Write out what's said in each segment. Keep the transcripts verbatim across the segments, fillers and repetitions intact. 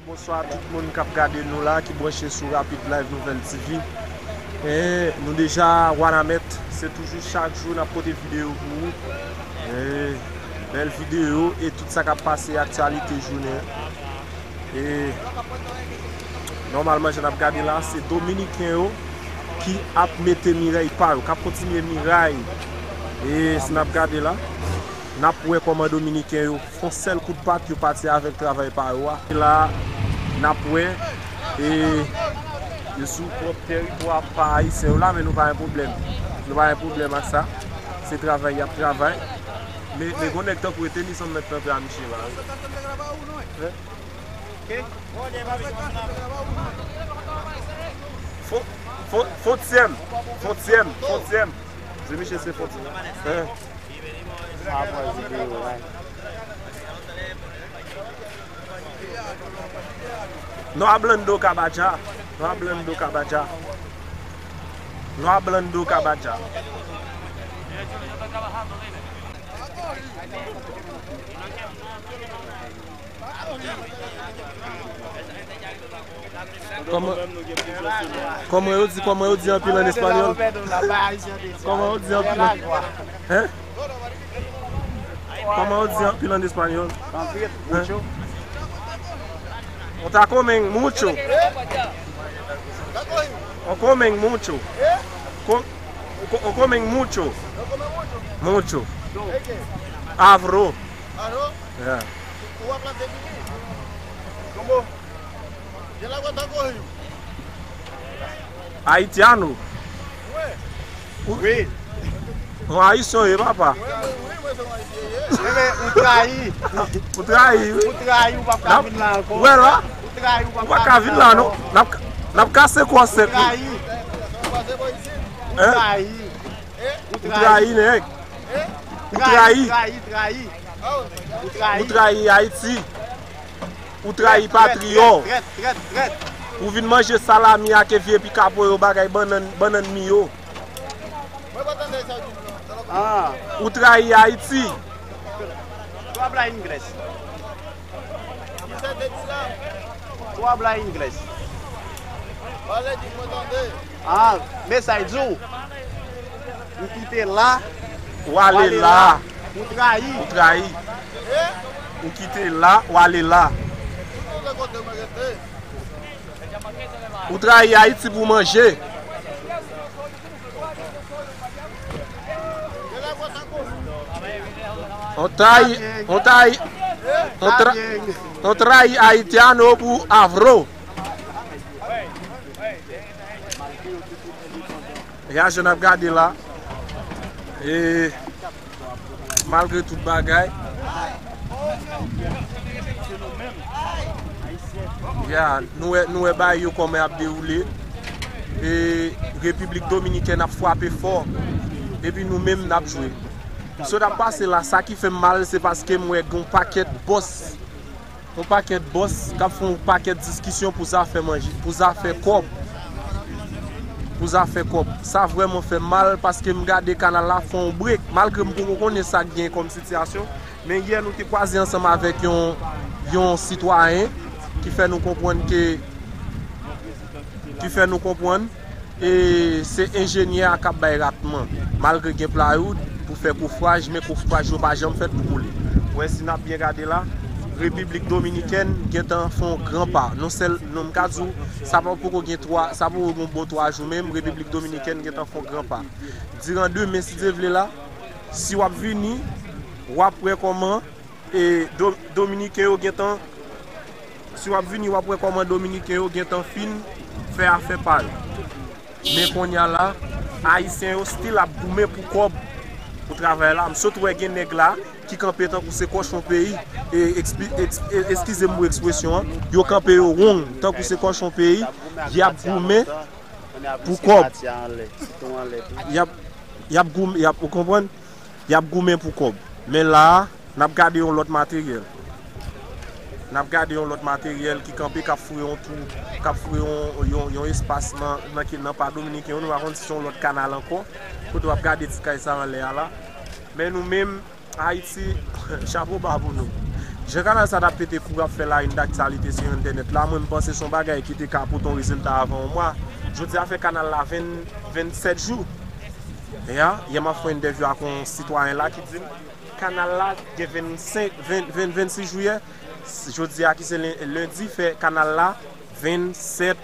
Bonswa tout moun k ap gade nou la, ki branche sou Rapid Live Nouvèl T V. E, nou deja Wanament, se toujou chak jou n ap pote videyo pou ou. E, bèl videyo e tout sa k ap pase aktyalite jounen. E, nòmalman, jan n ap gade la, se Dominiken yo ki ap mete miray pa yo, k ap kontinye miray. E, si n ap gade la, n ap wè kòman Dominiken yo fè yon sèl kout pat, yo pati avèk travay pa yo a. E la, n ap wè, e, yo sou pwòp tèritwa pa ayisyen yo la, men nou pa gen pwoblèm. Nou pa gen pwoblèm ak sa. Se travay y ap travay. Men, men gon nèg tankou Eteni sanm mèt nan pye a misye la. Hein? Fon-, fon-, Fontyèm. Fontyèm. Fontyèm. Se misye se Fontyèm. Hein? Apre videyo, wi. No hablando cabaja. No hablando cabaja. No hablando cabaja. Kòman, kòman yo di, kòman yo di anpil an espanyòl? Kòman yo di anpil an, hein? Kòman yo di anpil an espanyòl? Hein? O ta comen mucho. O comen mucho. Co-, co-, o comen mucho. Mucho. Avro. Yeah. Haitiano. Wi. Yon ayisyen w ye, papa. Wi, men ou trayi. Ou trayi, wi. Ou trayi, ou p ap ka vin la ankò. Wè la. Ou trayi, ou p ap ka vin la, non. N ap, n ap kase kò w sèk, wi. Ou trayi. Ou trayi. Ou trayi, nèg. Ou trayi. Ou trayi, trayi, trayi. Ou trayi Ayiti. Ou trayi patri w. Trèt, trèt, trèt, trèt. Ou vin manje salami ak vye pikapo yo, bagay bannann, bannann mi yo. Ah. Ou trayi Ayiti. Tu hablas inglés? Tu hablas inglés? Ah, men sa y di w. Ou kite la, w ale la. Ou trayi. Ou trayi. Ou kite la, w ale la. Ou trayi Ayiti pou manje. On trayi, on trayi, on tra-, on trayi Ayitiano pou Avro. Ya, jan n ap gade la. E malgre tout bagay, ya, nou wè, nou wè bagay yo kòman y ap dewoule. E Repiblik Dominikèn ap frape fò. Epi nou menm n ap jwe. M sot ap pase la, sa ki fè m mal, se paske m wè gen yon pakèt bòs. Yon pakèt bòs k ap fè yon pakèt diskisyon pou zafè manje, pou zafè kòb. Pou zafè kòb. Sa vrèman fè m mal paske m gade kanal la fè yon brek. Malgre m poko konnen sa k gen kòm sitiyasyon, men yè nou te kwaze ansanm avèk yon, yon sitwayen ki fè nou konprann ke, ki fè nou konprann E se enjenyè a k ap bay ratman, malgre gen playoud pou fè kofraj, men kofraj yo pa janm fèt pou koule. Ou wè, si n ap byen gade la, Repiblik Dominikèn gentan fè yon gran pa. Non sèl, non, m ka di w, sa pa poko gen twa, sa poko gen yon bon twa jou menm, Repiblik Dominikèn gentan fè yon gran pa. Diran demen, si Dye vle la, si w ap vini, w ap wè kòman E Do-, Dominiken yo gentan, si w ap vini, w ap wè kòman Dominiken yo gentan fin fè afè pa yo. Men kounye a la, Ayisyen yo still ap goumen pou kòb, pou travay la. M sot wè gen nèg la ki kanpe tankou se kòchon peyi, e, ekspi-, eks-, e, eskize m pou ekspresyon an, yo kanpe yo wong tankou se kòchon peyi, y ap goumen pou kòb. Y ap, y ap goumen, y ap, ou konprann? Y ap goumen pou kòb. Men la a, n ap gade yon lòt materyèl. N ap gade yon lòt materyèl ki kanpe, k ap foure yon twou, k ap foure yon, yon, yon espas nan, nan ki, nan pa dominiken yo. Nou pa konn si se yon lòt kanal ankò, kote w ap gade ti kay sa anlè a la. Men nou menm, Ayiti, chapo ba pou nou. Jan kanal sa t ap pete kouri ap fè la une daktyalite sou entènèt la, mwen m panse se yon bagay ki te ka pote yon rezilta avan yon mwa. Jodi a fè kanal la venn, vennsèt jou. Ya, yè m ap fè yon entèvyou ak yon sitwayen la ki di m kanal la gen vennsenk, ven, ven, vennsis jiyè. Jodi a ki se len, lendi fè kanal la vennsèt,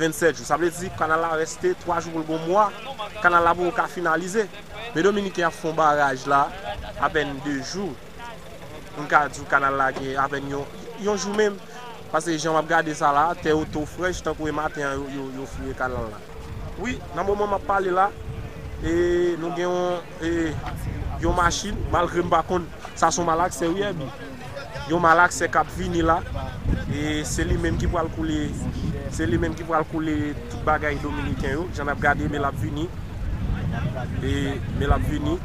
vennsèt jou. Sa vle di kanal la reste twa jou pou l gon mwa. Kanal la poko ka finalize. Men Dominiken ap fè yon baraj la apèn de jou. M ka di w kanal la gen apèn yon, yon jou menm. Paske jan m ap gade sa la, tè yo tou frèch, tankou e maten an yo, yo, yo fouye kanal la. Wi, nan moman m ap pale la, e nou gen yon, e, yon machin, malgre m pa konn, sa se yon malaksè wi, Èbi. Yon malaksè k ap vini la, e se li menm ki pral koule, se li menm ki pral koule tout bagay dominiken yo. Jan n ap gade, men l ap vini. E, men l ap vini.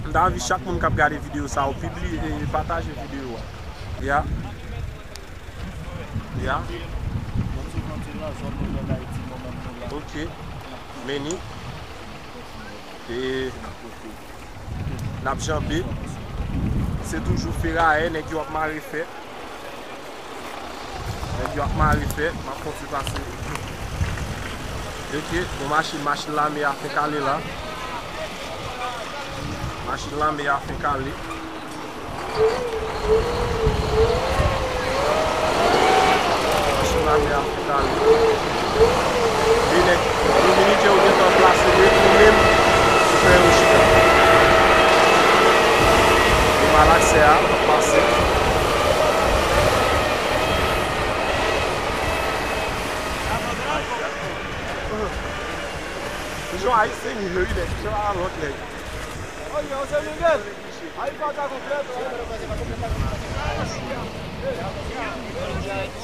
M ta anvi chak moun k ap gade videyo sa yo, pibliye, e, pataje videyo a. Ya. Ya. Ok. Meni. E n ap janbe. Se toujou ferayè, nèg yo ap mare fè. Nèg yo ap mare fè, m ap fè yon ti pase. Ok, bon machin, machin lame a fenk ale la. Machin lame a fenk ale. Machin lame a fenk ale. E nèg dominiken yo gentan plase, retounen pou fè yo chita. E malaksè a ap pase. Jan ayisyen ye wi nèg, jan a lòt nèg. Oye, José Miguel, ahí falta completo, eh.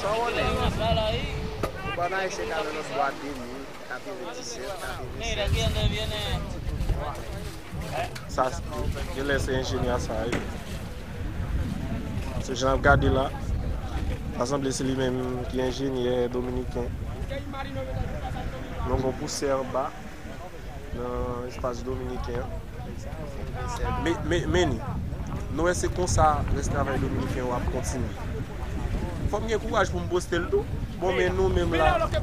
Sa w konnen? Ou pa nan ayisyen ka nan lòt bwa de mil, katrevenndisèt, katrevennsèz. Sa, genlè se enjenyè sa ye. Se jan n ap gade la, sa sanble se li menm ki enjenyè dominiken. Nou gon pousè anba nan espas dominiken an. Men, men, men ni, nou wè se konsa rès travay dominiken yo ap kontinye. Fò m gen kouraj pou m poste l tou. Bon, men nou menm la, n ap fè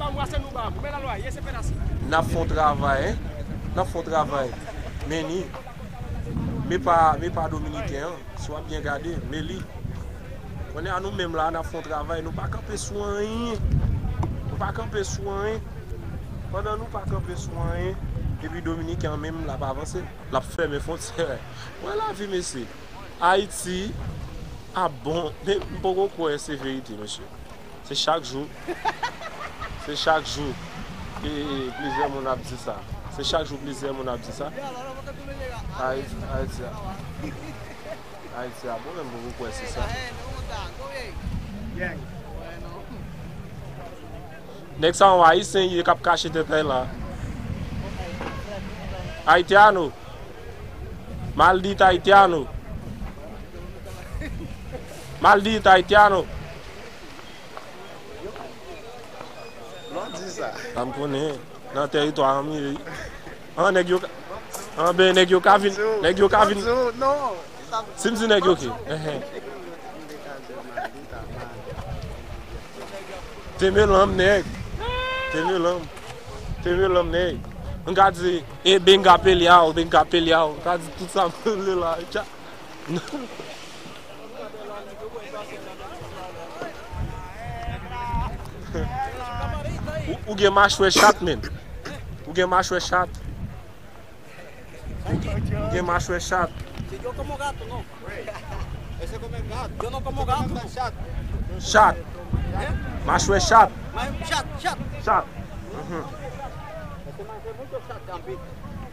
yon travay, hein? N ap fè yon travay. Men ni, men pa, men pa dominiken an, si w ap byen gade, men li. Kounye a nou menm la, n ap fè yon travay, nou pa kanpe sou anyen. Nou pa kanpe sou anyen. Pandan nou pa kanpe sou anyen, epi dominiken an menm l ap avanse, l ap fèmen fwontyè. Wè lavi, mesye. Ayiti ap bon, men m poko kwè se verite, mesye. Se chak jou. Se chak jou. E, e, plizyè moun ap di sa. Se chak jou plizyè moun ap di sa. Ayiti, Ayiti a. Ayiti a bon, men m poko kwè se sa. Nèg sa yon ayisyen ye k ap kache tèt la. Haitiano. Maldita haitiano. Maldita haitiano. Lò di sa. Sa m konnen. Nan tèritwa an m ye. An, nèg yo ka, an, ben, nèg yo ka vin, nèg yo ka vin. Si m di nèg yo ki, enhen. Te melanm, nèg. Te melanm. Te melanm, nèg. M ka di, e benga pelyao, benga pelyao. M ka di tout sa m vle la. Tcha. Ou, ou gen machwè chat, menm. Ou gen machwè chat. Ou gen, ou gen machwè chat. Si yo como gato, no. Ese come gato. Yo no como gato, no. Chat. Eh? Machwè chat. Ma-, chat, chat. Chat. Mhm. Ese man hace mucho chat también.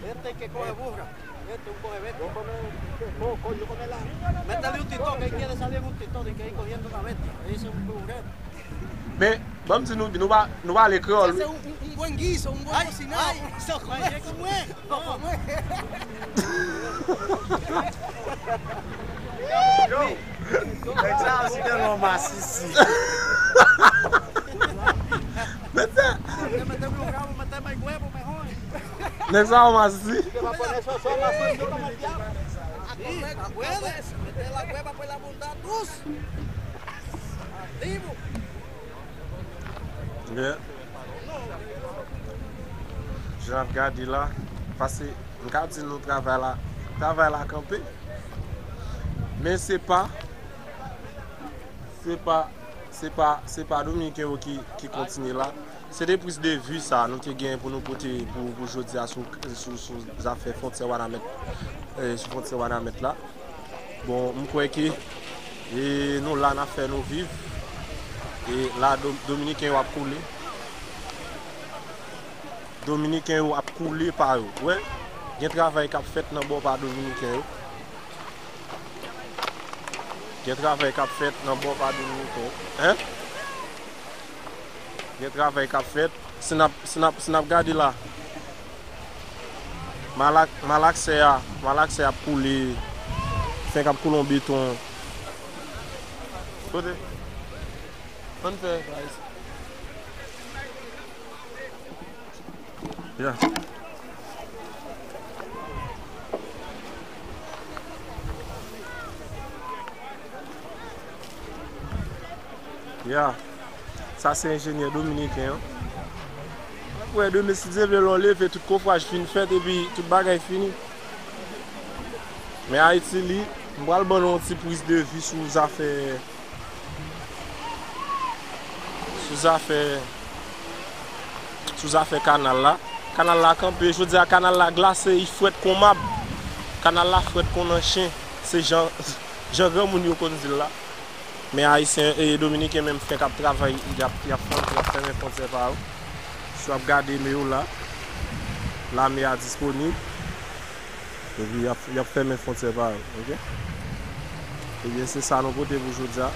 Este que coge burra. Métele un TikTok, que quiere salir un TikTok de que ahí cogiendo una bestia. Ahí se un burrero. Men, ban m di nou, nou pa, nou pale kreyòl, wi. Ese es un, un, un buen guiso, un buen cocinado. Ay, ay, eso comer. Eso comer. Yo, nèg sa yo se tèlman masisi. Men sa. Nèg sa yo masisi. Acuérdense, meter la cuerda por la punta tus. Activo. Yeah. Jan ap gade la, pase m ka di nou travay la, travay la kanpe. Men se pa, se pa, se pa, se pa Dominiken yo ki, ki kontinye la. Se de priz de vi sa nou te gen pou nou pote pou, pou jodi a sou, sou, sou zafè fwontyè Wanament, eh, sou fwontyè Wanament la. Bon, m kwè ke, eh, nou la n ap fè nou viv. E la, Dom-, Dominiken yo ap koule. Dominiken yo ap koule pa yo. Wè, gen travay k ap fèt nan bò pa Dominiken yo. Gen travay k ap fèt nan bò pa Dominiken yo. Hein? Gen travay k ap fèt. Si n ap, si n ap, si n ap gade la, malak-, malaksè a, malaksè ap koule, fenk ap koule yon beton. Kote? Ann fè, guys. Yeah. Yeah. Sa se enjenyè dominiken an. W ap wè demen, si Dye vle, lè w leve, tout kofraj fin fèt epi tout bagay fini. Men Ayiti, li, m pral ban nou yon ti priz de vi sou zafè, sou zafè, sou zafè kanal la. Kanal la kanpe, jodi a kanal la glase, li frèt kon mab. Kanal la frèt kon nan chen. Se jan, jan granmoun yo konn di l la. Men Ayisyen e Dominiken menm fenk ap travay, y ap, y ap fè, y ap fèmen fwontyè pa yo. Si w ap gade, men yo la, lame a disponib. Epi y ap, y ap fèmen fwontyè pa yo, oke? Ebyen, se sa nou pote pou jodi a.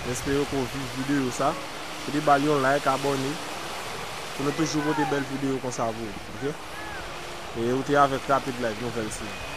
M espere ke w viv videyo sa. Pote ba l yon like, abòne. Pou nou toujou pote bèl videyo konsa pou ou, oke? E ou te avèk Rapid Live, nouvèl seri.